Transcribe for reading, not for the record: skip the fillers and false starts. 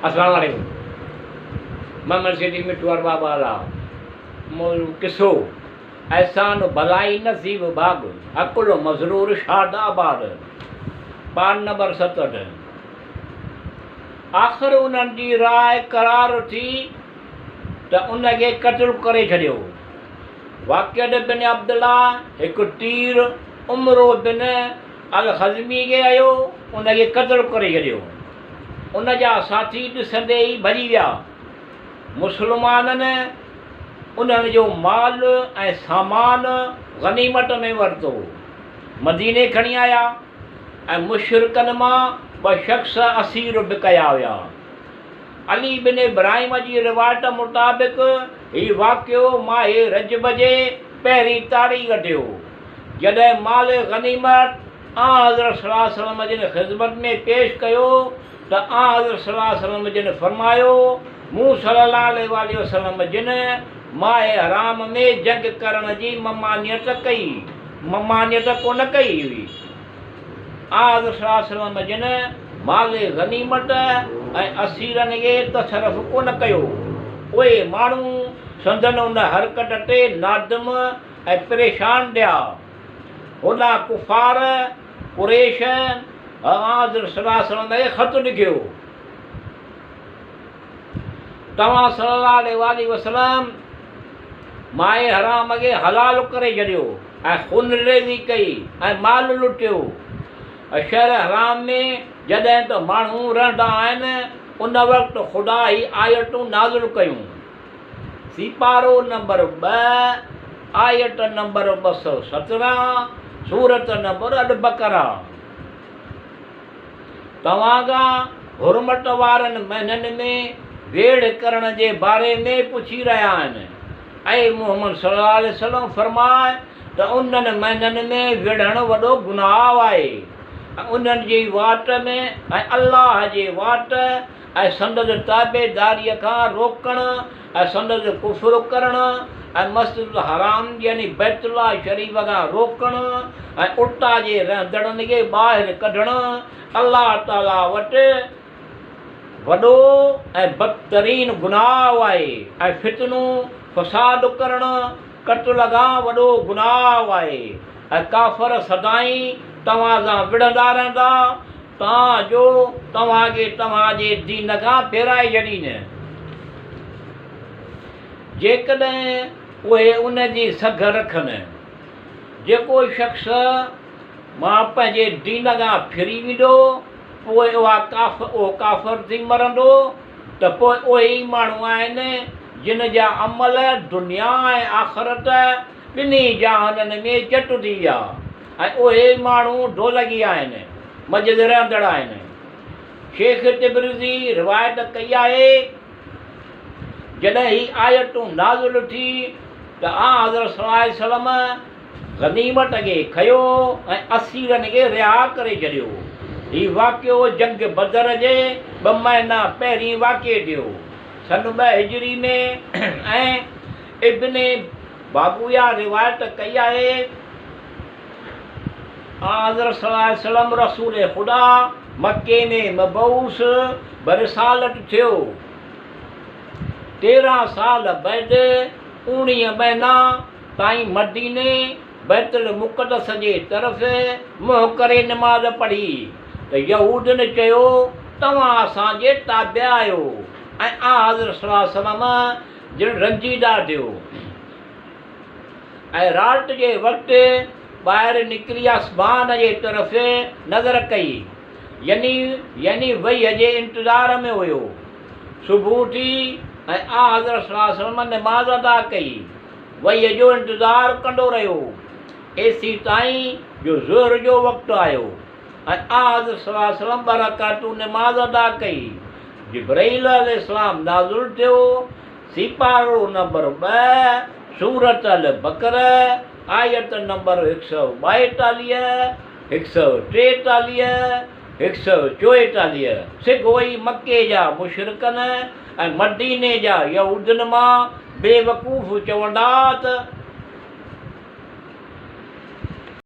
السلام عليڪم محمد صديق مٺو ارباب اعليٰ موضوع قصو احسان ڀلائي نصيب ڀاڳ عقل مزرور شاد آباد پان نمبر 67. آخر انهن جي راء قرار ٿي ته ان کي قتل ڪري ڇڏيو. واقد بن عبدالله هڪ تير عمرو بن الخزمي کي هنيو، ان کي قتل ڪري ڇڏيو. ان جا ساٿي ڏسندي ئي ڀڄي ويا. مسلمانن انهن جو مال ۽ سامان غنيمت ۾ ورتو. مديني کڻي آيا ۽ مشرڪن مان ٻه شخص اسير به ڪيا ويا. علي بن ابراهيم جي روايت مطابق هي واقعو ماهه رجب جي پهرين تاريخ ٿيو، جڏهن مال غنيمت آنحضرت صلي الله عليه وسلم جن خدمت ۾ پيش ڪيو ته آنحضرت صلي الله عليه وسلم جن فرمايو، مون صلي الله عليه واٰله وسلم جن ماهه حرام ۾ جنگ ڪرڻ جي ممانعت ڪئي، ممانعت ڪونه ڪئي هئي. آنحضرت صلي الله عليه وسلم جن مال غنيمت ۽ اسيرن کي تصرف ڪونه ڪيو. اهي ماڻهو سندن ان حرڪت تي نادم ۽ پريشان ٿيا. هوڏانهن ڪفار قريش آنحضرت صلي الله عليه وسلم کي خط لکيو، توهان صلي الله عليه واٰله وسلم ماهه حرام کي حلال ڪري ڇڏيو ۽ خونريزي ڪئي ۽ مال لٽيو. شهر حرام ۾ جڏهن ته ماڻهو رهندا آهن ان وقت خدا هي آيتون نازل ڪيون. سيپارو نمبر 2، آيت نمبر 217، سورت نمبر البقره. توهان کان حرمت وارن مهينن ۾ ويڙهه ڪرڻ جي باري ۾ پڇي رهيا آهن. اي محمد صلي الله عليه وسلم فرماء ته انهن مهينن ۾ وڙهڻ وڏو گناهه آهي ۽ انهن جي واٽ ۾ ۽ الله جي واٽ ۽ سندس تابعداريء کان روڪڻ ۽ سندس ڪفر ڪرڻ ۽ مسجد الحرام يعني بيت الله شريف کان روڪڻ ۽ اتان جي رهندڙن کي ٻاهر ڪڍڻ الله تعاليٰ وٽ وڏو ۽ بدترين گناهه آهي ۽ فتنو فساد ڪرڻ قتل کان وڏو گناهه آهي ۽ ڪافر سدائين توهان سان وڙهندا رهندا تان جو توهان کي توهان جي دين کان ڦيرائي ڇڏين. جيڪڏهن اهي ان جي سگهه رکن. جيڪو شخص مان پنهنجي دين کان ڦري ويندو، پوء اهو ڪافر ٿي مرندو ته پوء اهي ئي ماڻهو آهن جن جا عمل دنيا ۽ آخرت ٻنهي جهانن ۾ چٽ ٿي ويا. ۽ اهي ئي ماڻهو ڍولڳي آهن، منجهس رهندڙ آهن. شيخ تبرزي روايت ڪئي آهي، جڏهن هي آيتون نازل ٿي ته آنحضرت صلي الله عليه وسلم غنيمت کي کنيو ۽ اسيرن کي رها ڪري ڇڏيو. هي واقعو جنگ بدر جي ٻه مهينا پهرين واقع ٿيو، سن 2 هجري ۾، ۽ ابن بابويه روايت ڪئي آهي، آنحضرت صلي الله عليه وسلم رسول خدا مڪي ۾ مبعوث برسالت ٿيو. 13 سال بعد 19 مهينا تائين مديني بيت المقدس جي طرف منهن ڪري نماز پڙهي ته يهودين چيو، توهان اسان جي تابع آهيو ۽ آنحضرت صلي الله عليه وسلم جن رنجيده ٿيو ۽ رات جي وقت ٻاهر نڪري آسمان جي طرف نظر ڪئي، يعني وحي جي انتظار ۾ هيو. صبح ٿي ۽ آنحضرت صلي الله عليه وسلم نماز ادا ڪئي، وحي جو انتظار ڪندو رهيو، ايسيتائين جو ظهر جو وقت آيو. ۽ آنحضرت صلي الله عليه وسلم ٻه رڪعتون نماز ادا ڪئي. جبرئيل عليه السلام نازل ٿيو، سيپارو نمبر 2، سورة البقره، آيت نمبر 142، 143، 144. سگهو ئي مڪي جا مشرڪن ۽ مديني جا يهودين مان بيوقوف چوندا ته.